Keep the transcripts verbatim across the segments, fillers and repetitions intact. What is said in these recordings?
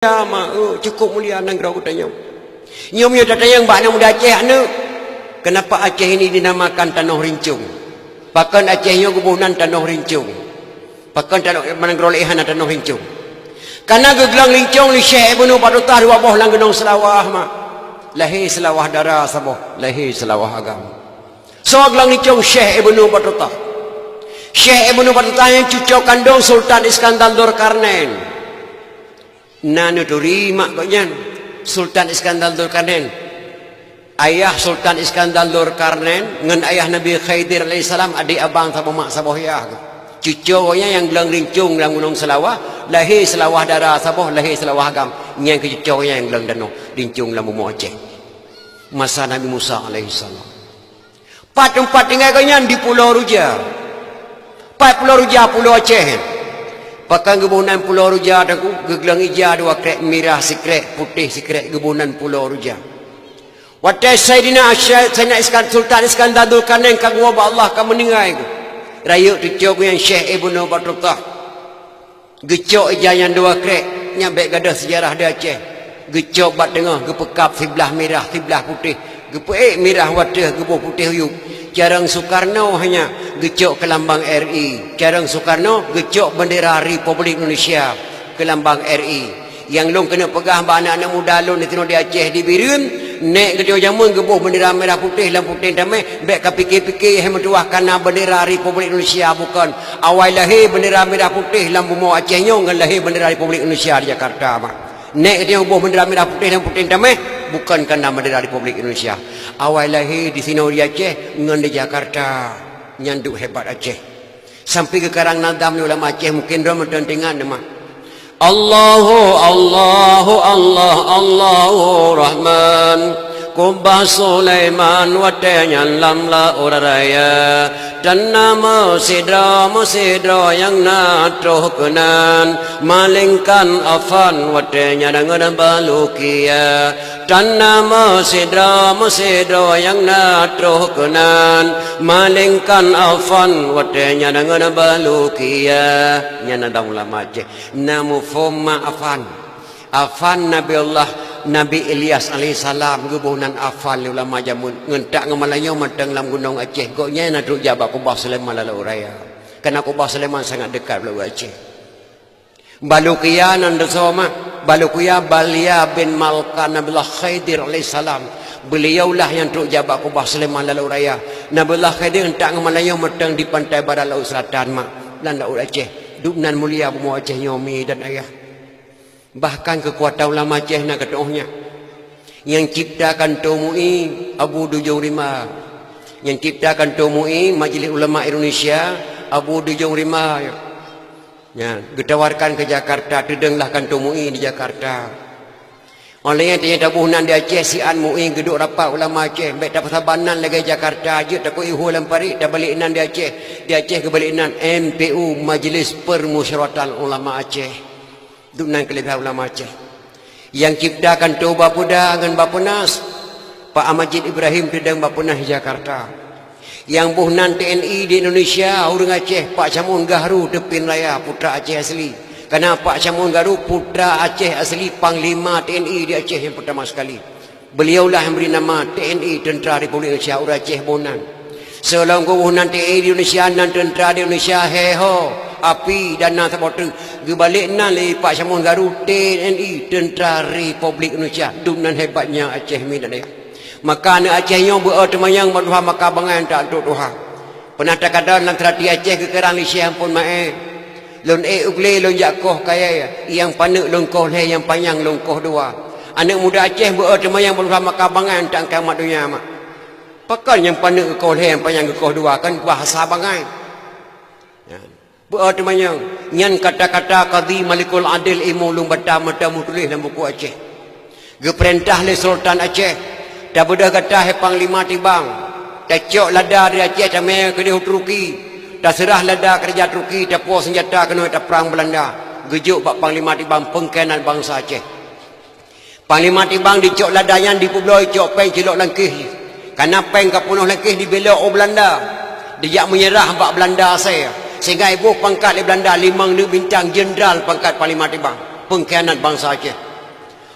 Mulia, ma, eh, cukup mulia nanggroe geutanyoe. Nyoe meunyoe tatanyong bak aneuk muda Aceh, aneuk, kenapa Aceh ini dinamakan Tanoh Rincong? Pakon Aceh nyoe geuboh nan Tanoh Rincong? Pakon tanoh, nanggroe laén hana Tanoh Rincong? Karena geuglöng rincong lé Syekh Ibnu Batutah dua boh lam Gunong Seulawah, ma. Lahé Seulawah Dara saboh, lahé Seulawah Agam. Soe glöng rincong? Syekh Ibnu Batutah. Syekh Ibnu Batutah nyang cucoe kandong Sultan Iskandar Zulkarnain. Na neuturi mak gobnyan, Sultan Iskandar Zulkarnain. Ayah Sultan Iskandar Zulkarnain ngon ayah Nabi Khidir alaihissalam, adék abang saboh mak saboh yah. Cucoe gobnyan nyang glöng rincong lam Gunong Seulawah, lahé Seulawah Dara saboh, lahé Seulawah Agam. Nyan keuh cucoe gobnyan nyang glöng tanoh rincong lam bumoe Aceh. Masa Nabi Musa alaihissalam. Pat teumpat tinggai gobnyan? Di Pulo Ruja. Pat Pulo Ruja? Pulo Aceh. Pakon geuboh nan Pulo Ruja, Teungku? Geuglöng ija dua krek, mirah sikrek, putéh sikrek, geuboh nan Pulo Ruja. Watèe Saidina Asy-, Saidina Iskan-, Sultan Iskandar Zulkarnain ka geuwoe bak Allah, ka meuninggai, rayeuk cucoe geuh nyan Syekh Ibnu Batutah. Geucok ija nyan dua krek, nyan bèk gadôh seujarah di Aceh. Geucok bak teungoh, geupeukab siblah mirah, siblah putéh. Geupeuék mirah u ateueh, geuboh putéh u yup. Carông Soekarno hanya geucok keu lambang R I. Carông Soekarno geucok bendera Republik Indonesia keu lambang R I. Nyang lôn keuneuk peugah bak aneuk-aneuk muda lôn disinoe di Aceh, di Bireuen, nèk geutanyoe jameun geuboh bendera mirah putéh lam puténg tamèh, bèk ka pike-pike hai meutuwah ka na bendera Republik Indonesia, bukon. Awai lahé bendera mirah putéh lam bumoe Aceh nyoe ngon lahé bendera Republik Indonesia di Jakarta, ma. Nèk geutanyoe boh bendera mirah putéh lam puténg tamèh, bukon ka na bendera Republik Indonesia. Awai lahé disinoe di Aceh ngon di Jakarta. Nyan duek hebat Aceh. Sampai geukarang nadam lé ulama Aceh, mungken droe mantong teuingat nama. Allahu, Allahu, Allah, Allahu Rahman. Kubah Sulaiman watèe nyan lam laôt raya. Tan na meusidroe, meusidroe nyang na troh keunan. Malingkan Afan watèe nyan deungon Balukia. Tan na meusidroe, meusidroe nyang na troh keunan, malingkan Afan watèe nyan deungon Balukia. Nyan na dong ulama Aceh. Na muphom ma Afan. Afan Nabi Allah, Nabi Ilyas alaihissalam geuboh nan Afan lé ulama jameun. Ngon tak ngon malam nyoe mantong lam gunong Aceh. Gobnyan na trok jak bak Kubah Sulaiman lam laôt raya. Karena Kubah Sulaiman sangat dekat bak laôt Aceh. Balukia nan teusoe ma, Balukia Balia bin Malka Nabiullah Khidir alaihissalam. Beliaulah nyang trok jak bak Kubah Sulaiman lam laôt raya. Nabiullah Khidir ngon tak ngon malam nyoe mantong di pantai barat laôt selatan ma, lam laôt Aceh. Duek nan mulia bumoe Aceh nyoe mi dan ayah. Bahkan keukuatan ulama Aceh na geutu'oh nyan. Nyang cipta kantô MUI Abu Dujong Rimba. Nyang cipta kantô MUI, Majelis Ulama Indonesia, Abu Dujong Rimba. Nyan, geutawarkan keu Jakarta, teudeunglah kantô MUI di Jakarta. Óh lheueh nyan tanyoe taboh nan di Aceh, siat MUI geuduek rapat ulama Aceh, bèk tapeusaban nan lagèe Jakarta, jeuet takue ihue lam parit, tabalek nan di Aceh. Di Aceh geubalek nan M P U, Majelis Permusyawaratan Ulama Aceh. Duek nan keuleubèhan ulama Aceh. Nyang cipta kantô Bapeda ngon Bapenas, Pak Majid Ibrahim teudeung Bapenas di Jakarta. Nyang boh nan T N I di Indonesia, ureueng Aceh, Pak Syamon Gahru Teupin Raya, putra Aceh asli. Karena Pak Syamon Gahru putra Aceh asli, panglima T N I di Aceh nyang peurtama sekali. Beliaulah nyang bri nama T N I, Teuntra Republik Indonesia, ureueng Aceh boh nan. Seulaweueng geuboh nan T N I di Indonesia, nan teuntra di Indonesia, he ho, api, dan na saboh teuk. Geubalek nan lé Pak Syamon Gahru, T N I, Teuntra Republik Indonesia. Dum nan hebatnya Aceh mi dan ayah. Maka aneuk Aceh nyoe beu-e teumanyong bak tuha maka bangai, tak antuk tuha. Peunah takalon lam seurati Aceh geukeurang lé Syekh Ampon Maé. Lôn ék u glé lôn jak koh kayèe, nyang paneuk lôn koh lhèe, nyang panyang lôn koh dua. Aneuk muda Aceh beu-e teumanyong bak tuha maka bangai, tak angkai mat donya mak. Pakon nyang paneuk geukoh lhèe, nyang panyang geukoh dua, kan bahasa bangai. Nyan. Beu-e teumanyong, nyan kata-kata Kadhi Malikul Adil, ilmu lôn baca mata meutuléh lam buku Aceh. Geupeurintah lé Sultan Aceh, tabeudôh gata hai Panglima Tibang, tacok lada dari Aceh tamè keudéh u Turki, taseurah lada keu raja Turki, tapuwoe seunjata keunoe taprang Beulanda, geujok bak Panglima Tibang peungkhianat bansa Aceh. Panglima Tibang dicok lada nyan dipeubloe cok péng cilok lam kéh. Kana péng ka peunoh lam kéh dibelok u Beulanda. Dijak meunyeurah bak Beulanda asèe. Sehingga iboh pangkat lé Beulanda limong neuk bintang jeundral pangkat Panglima Tibang. Peungkhianat bansa Aceh.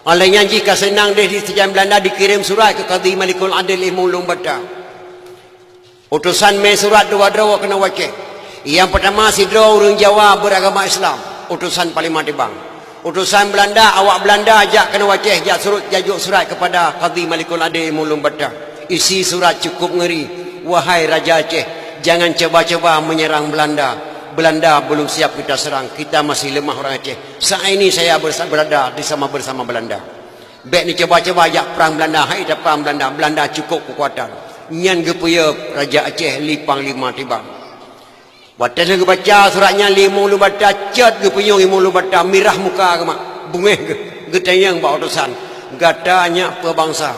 Óh lheueh nyan jih ka seunang deh di sijan Beulanda dikirém surat keu Kadhi Malikul Adil Imum Lueng Bata. Utosan mé surat dua droe keunoe u Aceh. Nyang peutama sidroe ureuëng Jawa beuragama Islam, utosan Panglima Tibang. Utosan Beulanda, awak Beulanda jak keunoe u Aceh, jak surut, jak jok surat keupada Kadhi Malikul Adil Imum Lueng Bata. Isi surat cukup ngeri, "Wahai Raja Aceh, jangan coba-coba menyerang Belanda. Belanda belum siap kita serang, kita masih lemah orang Aceh. Saat ini saya bersa-, berada di sama bersama Belanda. Bék neucoba-coba jak prang Belanda, hai taprang Belanda, Belanda cukup keukuatan." Nyan geupeuyeup Raja Aceh lé Panglima Tibang. Watée lheueh geubaca surat nyan lé Imum Lueng Bata, cot geupeunyong Imum Lueng Bata, mirah muka geuh mak, beungéh geuh, geutanyong bak utosan, "Gata nyak peue bansa?"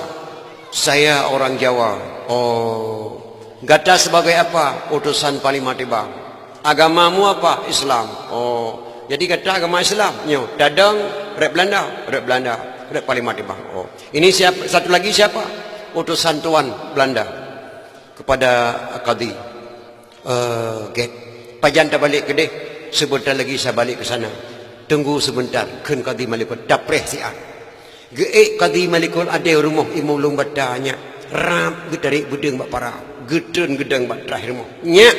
"Saya orang Jawa." "Oh. Gata sebagai apa?" "Utosan Panglima Tibang." "Agamamu apa?" "Islam." "Oh. Jadi gata agama Islam?" "Nyoe, tadong rot Beulanda?" "Rot Beulanda, rot Panglima Tibang." "Oh. Ini siapa, satu lagi siapa?" "Utosan tuan Beulanda." Kepada Kadhi. "Eh, gét. Pajan tabalek keudeh, sebentar lagi saya balik ke sana. Tunggu sebentar," kheun Kadhi Malikul, tapreh siat. Geuék Kadhi Malikul Adil rumoh Imum Lueng Bata nyan, rab geutarek beudeueng bak para, geutreun geudong bak traih rumoh. "Nyak,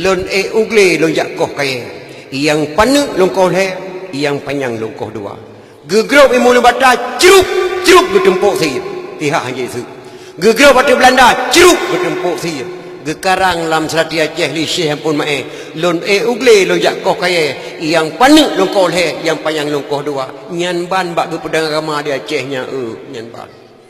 lôn ék u glé lôn jak koh kayée, nyang paneuk lôn koh lhée, nyang panyang lôn koh dua." Geugrob Imum Lueng Bata, crup, crup, geuteumpok sie. Tihah han jeuet seuk. Geugrob ateueh Beulanda, crup, geuteumpok sie. Geukarang lam seulati Aceh lé Syekh Ampon Maé, "Lôn ék u glé lôn jak koh kayée, nyang paneuk lôn koh lhée, nyang panyang lôn koh dua." Nyan ban bak geupeudong agama di Aceh nyan, eu, nyan ban.